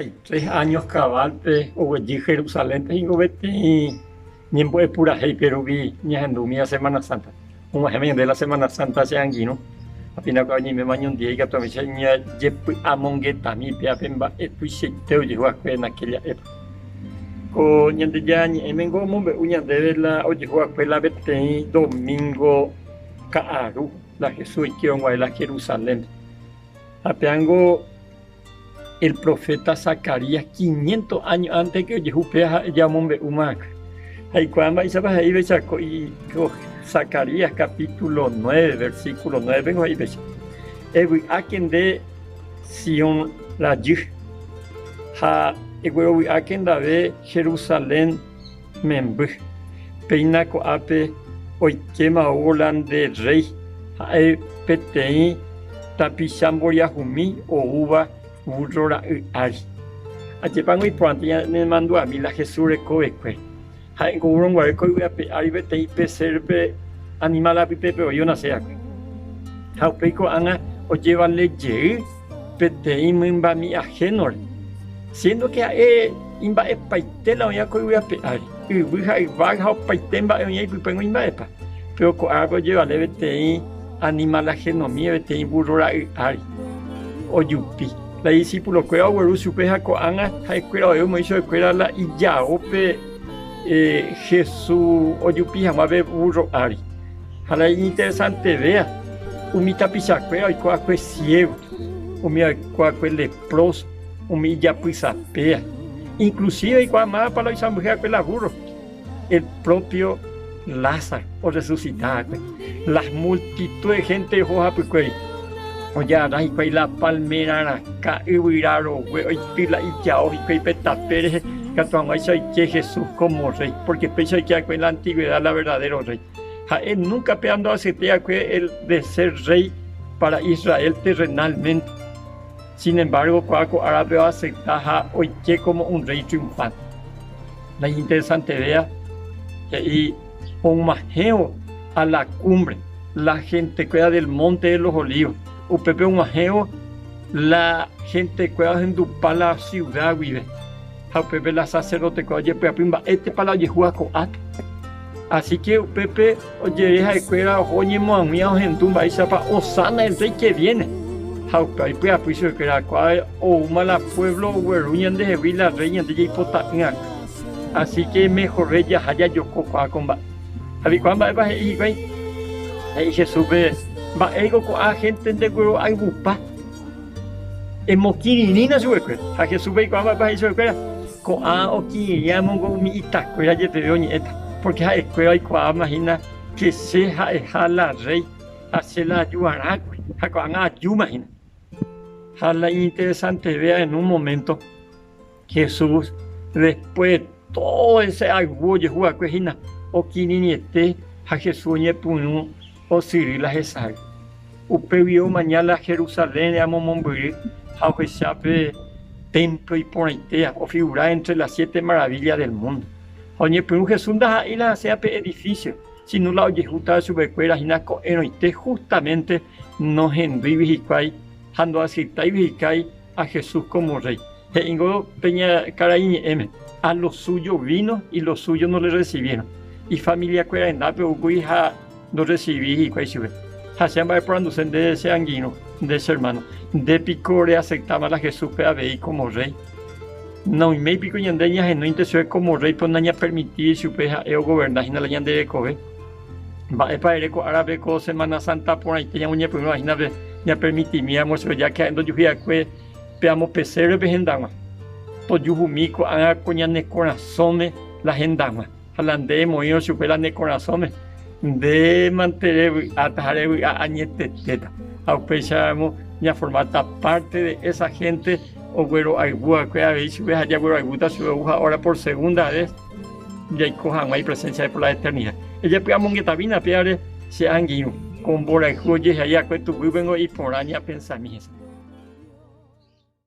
43 años cabal-pe oguejy Jerusalén-pe ningo peteĩ ñembo'e purahéipe rupi ñahendu umíva Semana Santa. Og̃uahẽma ñande la Semana Santa che angirũ, ha péina ko'ág̃a ñaiméma ñondive ikatu hag̃uáicha ñajepy'amongetami péva pe mba'e tuichaite ojehu va'ekue en aquella época. Ko Ñandejára Ñe'ẽme ningo omombe'u ñandéve la ojehu va'ekue la peteĩ domingo ka'aru la Jesús oike og̃uahẽ la Jerusalénpe. Ha pévango el proféta Zacarías quinientos áño ánte ke ojehu péva ha'e ja omombe'úma va'ekue. Jaikuaa mba'éichapa he'i péicha ko Zacarías capítulo 9, versículo 9 pengo he'i péicha, Evy'áke nde Sion rajy, ha eguerovy'áke ndave Jerusalén memby. Péina ko'ápe oikéma oúvo la nde rréi, ha'e peteĩ tapicha mboriahumi oúva vúrro ra'y ári. Ajépango iporãnte ñanemandu'ami la Jesús rekovekue. Ha'éngo oúrõ guare ko yvy ape ári peteĩ pesérpe animál apytépe voi onase va'ekue. Ha upéi ko'ág̃a ojevale jey peteĩ mymbami ahénore, siéndo ke ha'e imba'epaite la oĩva ko yvy ape ári, yvy ha yvága ha opaite mba'e oĩva ipype imba'epa. Péro ko árape ojevale peteĩ animál ahenomíre peteĩ vúrro ra'y ári ojupi. La idisipulokuéra ogueru chupe ha ko'ág̃a ha'ekuéra oĩ omoĩ chupekuéra la ijaópe Jesús ojupi hag̃ua pe vúrro ári. Ha la iñinteresantevéva, umi tapichakuéra oiko va'ekue siégo, umi oiko va'ekue lepróso, umi ijapysapéva. Inklusíve oikuaa mávapa la oisãmbyhy va'ekue la vúrro, el propio Lázaro orresusita va'ekue. Las multitud de hénte oho hapykuéri, ojagarra hikuái la palméra rakã, yvyra rogue, oity la ijao hikuái pe tape rehe ikatu hag̃uáicha oike Jesús kómo rréi, pórke péicha oike va'ekue en la antigũeda la verdadéro rréi. Ha'e núnka pe andoasyete va'ekue el de ser rréi pára Israel terrenálmente. Sin embargo, kóva ko árape oasepta ha oike kómo un rréi triunfánte. La iñinteresantevéva he'i og̃uahẽvo a la cumbre la hentekuéra del Monte de los Olivos. Upépe og̃uahẽvo la hentekuéra ohendupa la siuda guive ha upépe la saserdotekuéra ojepy'apy mba'étepa la ojehúva ko'ápe. Así ke upépe ojere ha'ekuéra oho oñemoag̃ui ha ohendu mba'éichapa Hosana el rey que viene! Ha upéva oipy'apy chupekuéra, Kóa oúma la puévlo ogueru ñandehegui la rréi ñande jaipota'ỹ akã. Así ke mehorve jaha jajoko ko'ã ko mba'e. Ha pikuaa mba'épa he'i hikuái? He'i Jesúspe, Mba'éiko ko'ã hénte ndegueroayvupa? Emokirirĩna chupekuéra. Ha Jesús peikuaa mba'épa he'i chupekuéra? Ko'ã okirirĩamongo umi itakuéra jepeve oñe'ẽta, pórke ha'ekuéra oikuaáma hína ke che ha'eha la Rréi ha che la aju va'erãkuri, ha ko'ág̃a ajúma hína. Ha la iñinteresantevéva en un moménto, Jesús después de todo ese ayvu ojehu va'ekue hína, okirirĩete ha Jesús oñepyrũ osyry la hesay. Upégui omaña la Jerusalénre amomombyry ha ohecha pe témplo iporãitéva ofigura éntre las siete maravillas del múndo. Ha oñepyrũ Jesús ndaha'éi la hasẽva pe edifísio, síno la ojehútava chupekuéra hína ko'ẽrõite hústamente nohendúigui hikuái ha ndoaseptáigui hikuái a Jesús kómo rréi. He'íngo pe karai ñe'ẽme, A lo suyo vino y lo suyo no le recibieron. Ifamiliakuéra rendápe oúkuri ha ndorresivíri hikuái chupe. Ha che amba'eporanduse ndéve che angirũ, nde che ermáno, nde piko reaseptáma la Jesúspe avei kómo rréi? Noiméi piko ñande ñahenóinte chupe kómo rréi péro nañapermitíri chupe ha'e ogoverna hína la ñande rekove? Mba'épa ere ko árape ko Semana Santa porãite ñamoñepyrũva hína pe ñapermitimíramo chupe ja ke ha'e ndojuhúi va'ekue pe amo pesévrepe hendag̃ua? Tojuhumi ko'ág̃a ko ñane korasõme la hendag̃ua. Ha la nde emoĩrõ chupe la ne korasõme, nde mante revy'áta ha revy'a añetetéta. Ha upéicharamo ñaformáta párte de ésa hénte ogueroayvu va'ekue avei chupe ha jagueroayvúta chupe ou ha'óra por segunda ves jaiko hag̃ua ipresénsiape por la eternida. Ejepy'amongetamína pévare che angirũ, ko mborayhu ojehai va'ekue tuguýpengo iporã ñapensami hese.